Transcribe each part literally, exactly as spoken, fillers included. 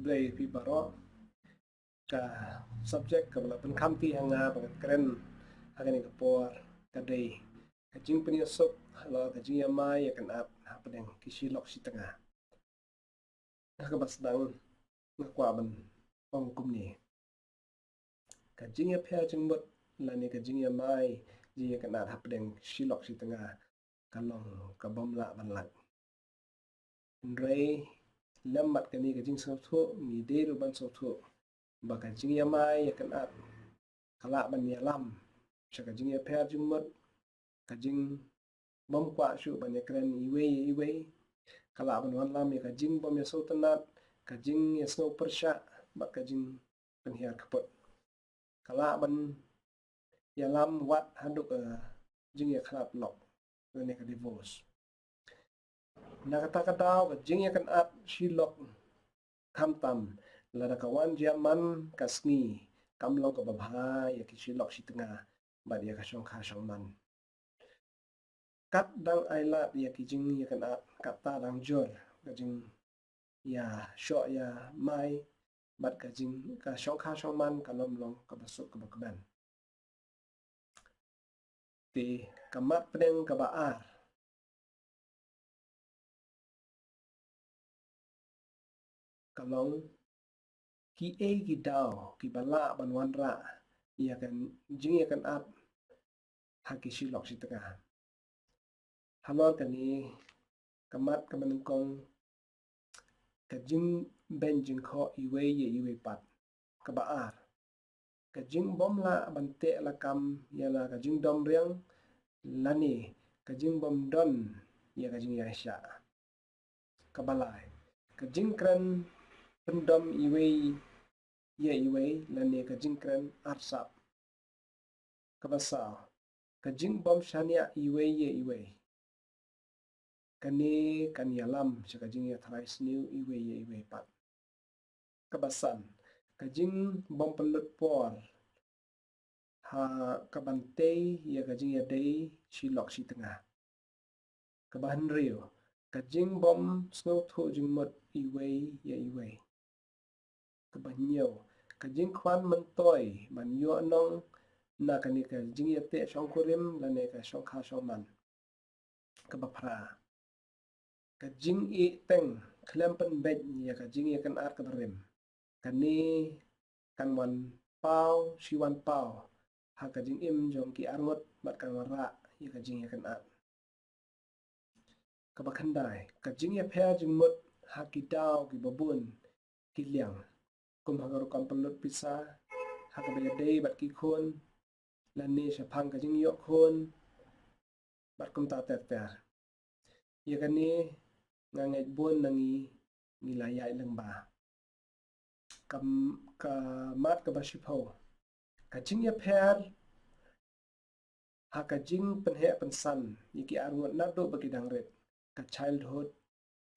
Khublei phi baroh. Ka subject kaba la pynkhamti ha nga ba ngan kren ha kane ka por ka dei ka jingpynïasuk halor ka jingïamai ïakynad hapdeng ki shilok shitnga. Ha kaba sdang nga kwah ban ong kumne. Ka jingïapher jingmut lane ka jingïamai jingïakynad hapdeng shilok shitnga ka long ka bym lah ban lait. Hynrei lem bad kane ka jingsngewthuh ngi dei ruh ban sngewthuh ba ka jingïamai ïakynad ka lah ban ïalam sha ka jingïapher jingmut, ka jingbym kwah shuh ban ïakren iwei ïa iwei. Ka lah ban wanlam ïa ka jingbym ïasngewtynnad, ka jingïasngew pyrshah bad ka jingpynhiar kput. Ka lah ban ïalam wat haduh ka jingïakhlad lok lane ka divorce. Na kata ka daw ka jingïakynad shilok khamtam lada ka wan jia man ka sngi kam long kaba bha ïa ki shilok shitnga bad ïa ka shongkha shongman. Kat dang ai lad ïa ki jingïakynad, kata dang jur ka jingïashoh ïamai bad ka jing, ka shongkha shongman kan ym long kaba suk kaba kmen. Te ka mat pdeng kaba ar ka long kiei ki daw kiba lah ban wanrah ïa ka jingïakynad ha ki shilok shitnga. Halor kane ka mat kaba nyngkong ka jingbeiñ jingkhoh iwei ïa iwei pat. Kaba ar ka jingbym lah ban teh lakam ïa la ka jingdom riang lane ka jingbym don ïa ka jingïaishah. Kaba lai ka jingkren pyndom iwei ïa iwei lane ka jingkren arsap. Kaba saw ka jingbym shaniah iwei ïa iwei. Kane kan ïalam sha ka jingïatharai sniew iwei ïa iwei pat. Kaba san ka jingbym pynlut por ha kaban tei ïa ka jingïadei shilok shitnga. Kaba hynriew ka jingbym sngewthuh jingmut iwei ïa iwei. Kaba hynñiew ka jingkwah myntoi ban ïoh nong na kane ka jingïateh shongkurim lane ka shongkha shongman. Kaba phra ka jingïeh teng khlem pynbeit ïa ka jingïakynad kaba rim. Kane kan wan paw shi wan paw ha ka jingim jong ki arngut bad kan wanrah ïa ka jingïakynad. Kaba khyndai ka jingïapher jingmut ha ki daw kiba bun ki liang, kum ha ka rukom pynlut pisa, ha kaba ïadei bad ki khun lane shaphang ka jingïoh khun bad kumta ter ter. Ïa kane nga ngeit bun na ngi ngi la ïaid lyngba. Ka, ka mat kaba shiphew ka jingïapher ha ka jingpynheh pynsan ïa ki arngut naduh ba ki dang rit, ka childhood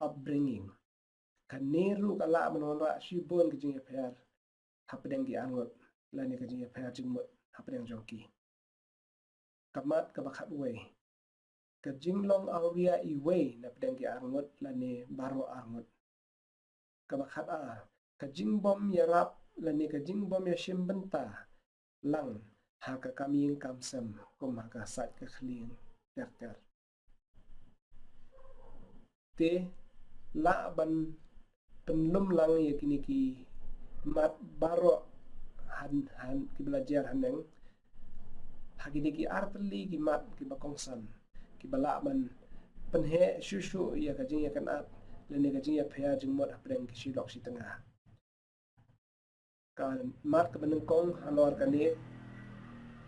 upbringing. Kane ruh ka lah ban wanrah shibun ka jingïapher hapdeng ki arngut lane ka jingïapher jingmut hapdeng jong ki. Ka mat kaba khatwei ka jinglong awria iwei napdeng ki arngut lane baroh arngut. Kaba khatar ka jingbym ïarap lane ka jingbym ïashim bynta lang ha ka kam ïing kam sem kum ha ka sait ka khlieng ter ter. Te lah ban pynlum lang ïa kine ki mat baroh han, han kiba la jer haneng ha kine ki artylli ki mat kiba kongsan kiba lah ban pynheh shuh shuh ïa ka jingïakynad lane ka jingïapher jingmut hapdeng ki shilok shitnga. Ka mat kaba nyngkong halor kane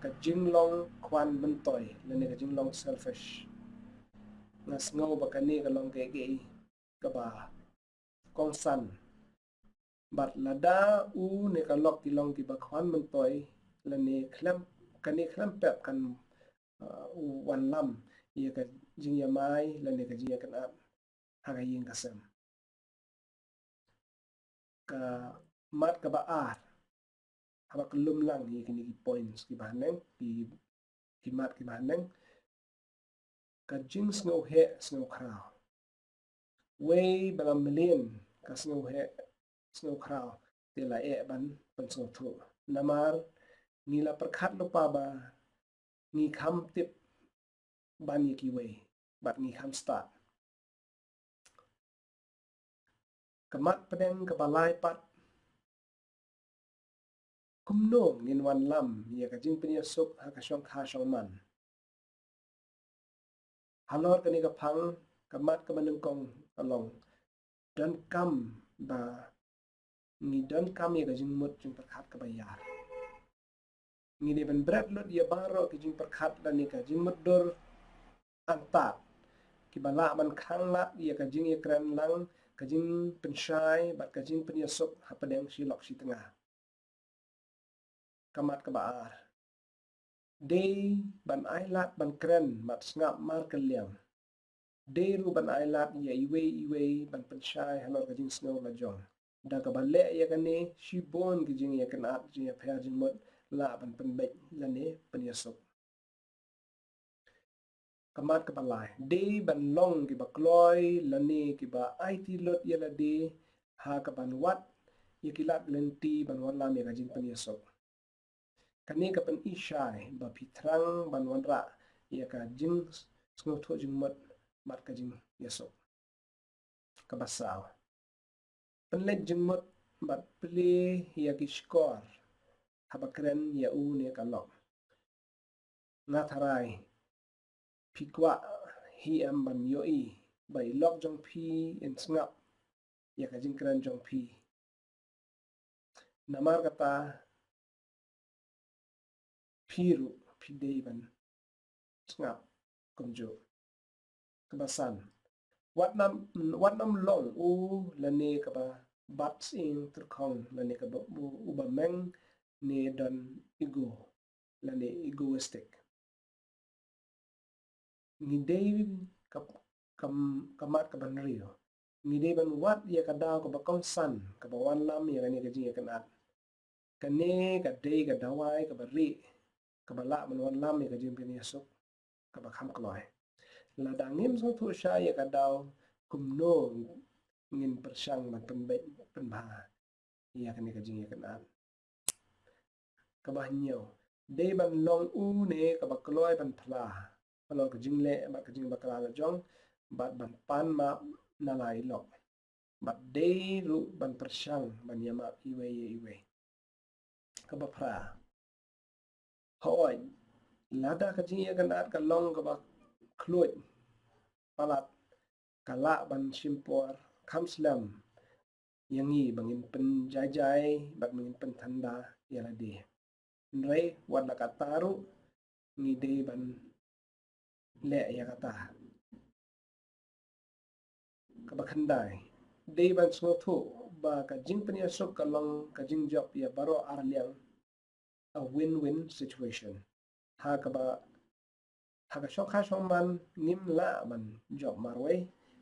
ka jinglong khwan myntoi lane ka jinglong selfish. Nga sngew ba kane ka long kaei kaei kaba kongsan bad lada u ne ka lok ki long kiba khwan myntoi lane khlem, kane khlem pep kan, uh, u wanlam ïa ka jingïamai lane ka jingïakynad ha ka ïing ka sem. Ka mat kaba ar haba ka lum lang ïa kine ki points kiba haneng, ki, ki mat kiba haneng. Ka jingsngewheh sngewkhraw. Wei ba la mlien ka sngewheh sngewkhraw te la eh ban pynsngewthuh. Namar ngi la pyrkhat lypa ba ngi kham tip ban ïa kiwei bad ngi kham stad. Ka mat pdeng kaba lai pat, kumno ngin wanlam ïa ka jingpynïasuk ha ka shongkha shongman? Halor kane ka phang, ka mat kaba nyngkong ka long, donkam ba ngi donkam ïa ka jingmut jingpyrkhat kaba ïar. Ngi dei ban bret lut ïa baroh ki jingpyrkhat lane ka jingmutdur antad kiba lah ban khanglad ïa ka jingïakren lang, ka jingpynshai bad ka jingpynïasuk hapdeng shi lok shi tnga. Ka mat kaba ar, dei ban ailad ban kren bad sngap markylliang. Dei ruh ban ailad ïa iwei iwei ban pynshai halor ka jingsngew la jong, da kaba leh ïa kane, shibun ki jingïakynad, jingïapher jingmut lah ban pynbeit lane pynïasuk. Ka mat kaba lai, dei ban long kiba kloi lane kiba aiti lut ïa lade ha kaban wad ïa ki lad lynti ban wanlam ïa ka jingpynïasuk. Kane ka pyni shai ba phi thrang ban wanrah ïa ka jingsngewthuh jingmut bad ka jingïasuk. Kaba saw, pynleit jingmut bad plie ïa ki shkor haba kren ïa une ka lok. Nga tharai phi kwah hi em ban ïohi ba i lok jong phi in sngap ïa ka jingkren jong phi. Namar kata, phi ruh phi dei ban sngap kumjuh. Kaba san, wat nym, wat nym long u lane kaba bat sying tyrkhong lane kaba u, uba meng ne don ego lane egoistic. Ngi dei ka, ka, ka mat kaba hynriew, ngi dei ban wad ïa ka daw kaba kongsan kaba wanlam ïa kane ka jingïakynad. Kane ka dei ka dawai kaba rieh kaba lah ban wanlam ïa ka jingpynïasuk kaba kham kloi. Lada ngim sngewthuh shai ïa ka daw, kumno ngin pyrshang ban pynbeit pynbha ïa kane ka jingïakynad? Kaba hynñiew, dei ban long une kaba kloi ban phla halor ka jingleh bad ka jingbakla la jong bad ban pan map na la i lok. Bad dei ruh ban pyrshang ban ïamap iwei ïa iwei. Kaba phra, hooid, lada ka jingïakynad ka long kaba khluid palat, ka lah ban shim por kham slem ïa ngi ba ngin pynjaijai bad ba ngin pynthanda ïa lade. Hynrei wat la katta ruh, ngi dei ban leh ïa kata. Kaba khyndai, dei ban sngewthuh ba ka jingpynïasuk ka long ka jingjop ïa baroh arliang, a win-win situation. Ha kaba, ha ka shongkha shongman ngim lah ban jop marwei,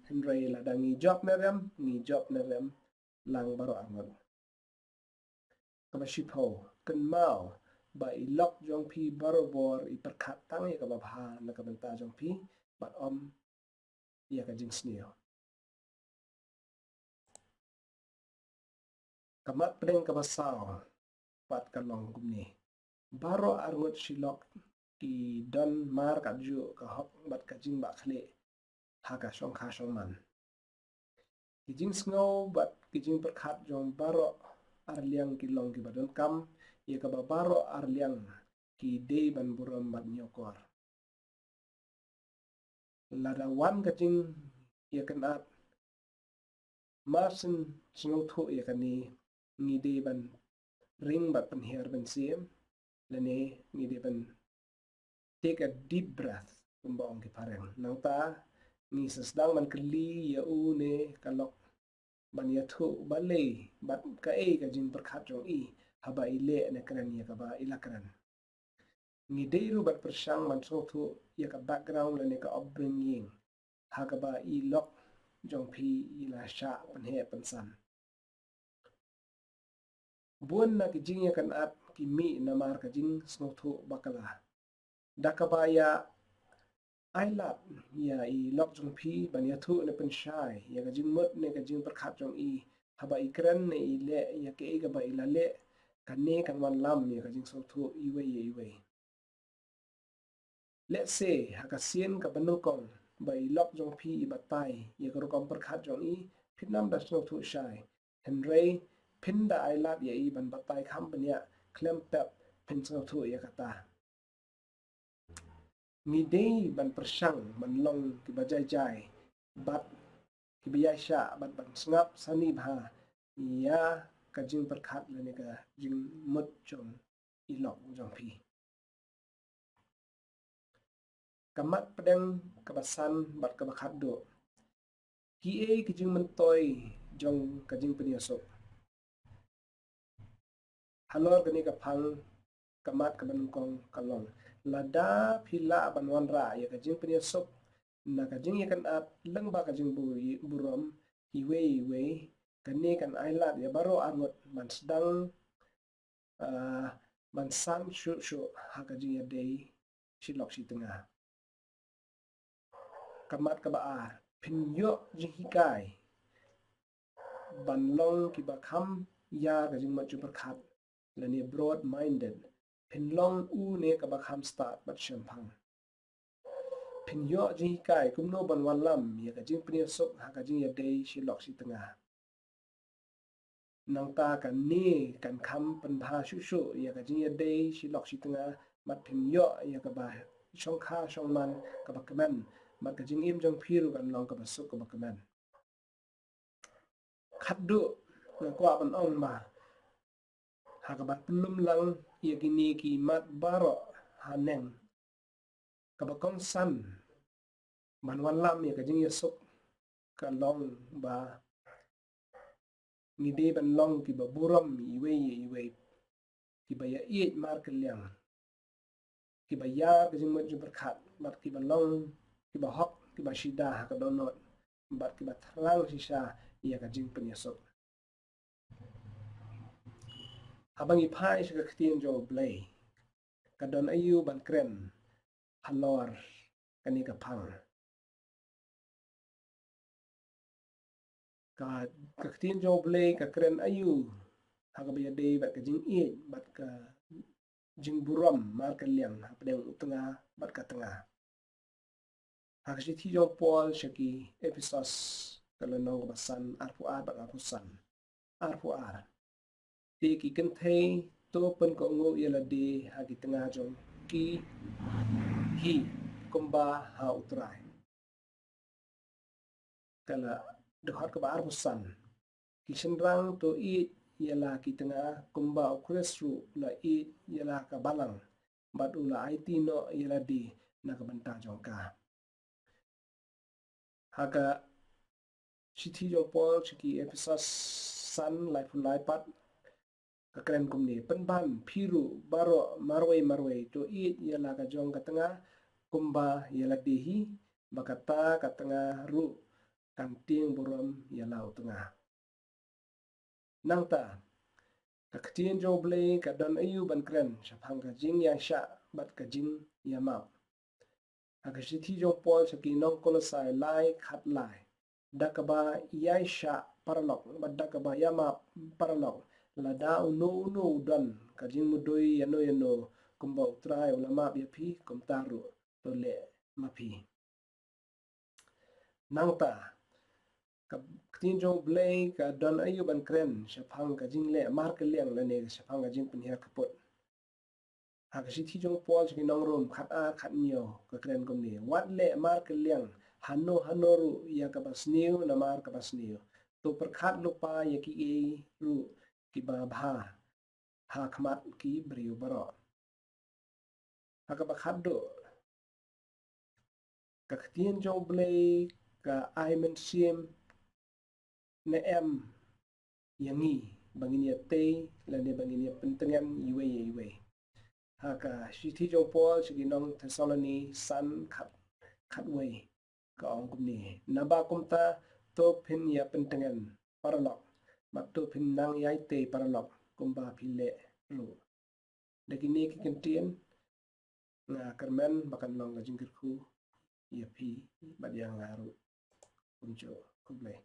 hynrei lada ngi jop ne rem, ngi jop ne rem lang baroh arngut. Kaba shiphew, kynmaw ba i lok jong phi barobor i pyrkhat tang ïa kaba bha na ka bynta jong phi bad ym ïa ka jingsniew. Ka mat pdeng kaba saw pat ka long kumne: baroh arngut shi lok ki don mar kajuh ka hok bad ka jingbakla ha ka shongkha shongman. Ki jingsngew bad ki jingpyrkhat jong baroh arliang ki long kiba donkam ïa kaba baroh arliang ki dei ban burom bad ñiewkor. Lada wan ka jingïakynad, mar syn sngewthuh ïa kane, ngi dei ban ring bad pynhiar mynsiem, lane ngi dei ban take a deep breath, kumba ong ki phareng. Nangta ngi sa sdang ban kylli ïa une ka lok ban ïathuh balei bad kaei ka jingpyrkhat jong i haba i leh ne kren ïa kaba i la kren. Ngi dei ruh ban pyrshang ban sngewthuh ïa ka background lane ka upbringing ha kaba i lok jong phi i la shah pynheh pynsan. Bun na ki jingïakynad ki mih namar ka jingsngewthuh bakla. Da kaba ïa ailad ïa i lok jong phi ban ïathuh ne pynshai ïa ka jingmut ne ka jingpyrkhat jong i, haba i kren ne i leh ïa kaei kaba i la leh, kane kan wanlam ïa ka jingsngewthuh iwei ïa iwei. Lehse ha ka sien kaba nyngkong ba i lok jong phi i batai ïa ka rukom pyrkhat jong i, phin ym da sngewthuh shai. Hynrei phin da ailad ïa i ban batai kham bniah, khlem pep phin sngewthuh ïa kata. Ngi dei ban pyrshang ban long kiba jai jai bad kiba ïaishah bad ban sngap sani bha ïa ka jingpyrkhat lane ka jingmut jong i lok jong phi. Ka mat pdeng kaba san bad kaba khatduh. Kiei ki jingmyntoi jong ka jingpynïasuk? Halor kane ka phang, ka mat kaba nyngkong ka long, lada phi lah ban wanrah ïa ka jingpynïasuk na ka jingïakynad lyngba ka jingbu-, burom iwei iwei, kane kan ailad ïa baroh arngut ban sdang, ah, ban san shuh shuh ha ka jingïadei shi lok shi tnga. Ka mat kaba ar, phin ïoh jinghikai ban long kiba kham ïa ka jingmut jingpyrkhat lane broad minded, phin long une kaba kham stad bad shemphang. Phin ïoh jinghikai kumno ban wanlam ïa ka jingpynïasuk ha ka jingïadei shi lok shi tnga. Nangta kane kan kham pynbha shuh shuh ïa ka jingïadei shi lok shi tnga, bad phin ïoh ïa kaba shongkha shongman kaba kmen, bad ka jingim jong phi ruh kan long kaba suk kaba kmen. Khatduh, nga kwah ban ong ba ha kaba pynlong lang ïa kine ki mat baroh haneng, kaba kongsan ban wanlam ïa ka jingïasuk ka long ba ngi dei ban long kiba burom iwei ïa iwei, kiba ïaieit markylliang, kiba ïar ka jingmut jingpyrkhat, bad kiba long kiba hok, kiba shida ha ka dohnud, bad kiba thrang shisha ïa ka jingpynïasuk. Haba ngi phai sha ka ktien jong U Blei, ka don aïu ban kren halor kane ka phang? Ka, ka ktien jong U Blei ka kren aïu ha kaba ïadei bad ka jingïeit bad ka jingburom markylliang hapdeng u tnga bad ka tnga? Ha ka shithi jong u Paul sha ki Ephesos, ka lynnong kaba san, arphew ar bad arphew san. Arphew ar. Te ki kynthei, to pynkohnguh ïa lade ha ki tnga jong ki hi kumba ha U Trai. Ka la dkhot kaba arphew san. Ki shynrang, to ïeit ïa la ki tnga kumba U Khrist ruh u la ïeit ïa la ka balang, bad u la aiti noh ïa lade na ka bynta jong ka. Ha ka shithi jong u Paul sha ki Ephesos san, laiphew lai pat, ka kren kumne: Pynban phi ruh baroh marwei marwei, to ïeit ïa la ka jong ka tnga kumba ïa lade hi, ba kata ka tnga ruh kan tieng burom ïa la u tnga. Nangta, ka ktien jong U Blei ka don aïu ban kren shaphang ka jingïaishah bad ka jingïamap? Ha ka shithi jong u Paul sha ki nong Kolosai lai, khatlai: Da kaba ïaishah paralok bad da kaba ïamap paralok, lada uno uno u don ka jingmudui ïano ïano kumba U Trai u la map ïa phi, kumta ruh to leh ma phi. Nangta, ka ktien jong U Blei ka don aïu ban kren shaphang ka jingleh markylliang lane shaphang ka jingpynhiar kput? Ha ka shithi jong u Paul sha ki nong Rom khatar, khathynñiew, ka kren kumne: Wat leh markylliang hano hano ruh ïa kaba sniew namar kaba sniew. To pyrkhat lypa ïa kiei ruh kiba bha ha khmat ki briew baroh. Ha kaba khatduh, ka ktien jong U Blei ka ai mynsiem ne em ïa ngi ba ngin ïatei lane ba ngin ïa pyntngen iwei ïa iwei? Ha ka shithi jong u Paul sha ki nong Thessaloni san, khat, khatwei, ka ong kumne: Naba kumta to phin ïa pyntngen paralok, bad to phin nang ïai tei paralok kumba phi leh ruh. Da kine ki kyntien nga kyrmen ba kan long ka jingkyrkhu ïa phi bad ïa nga ruh. Kumjuh, khublei.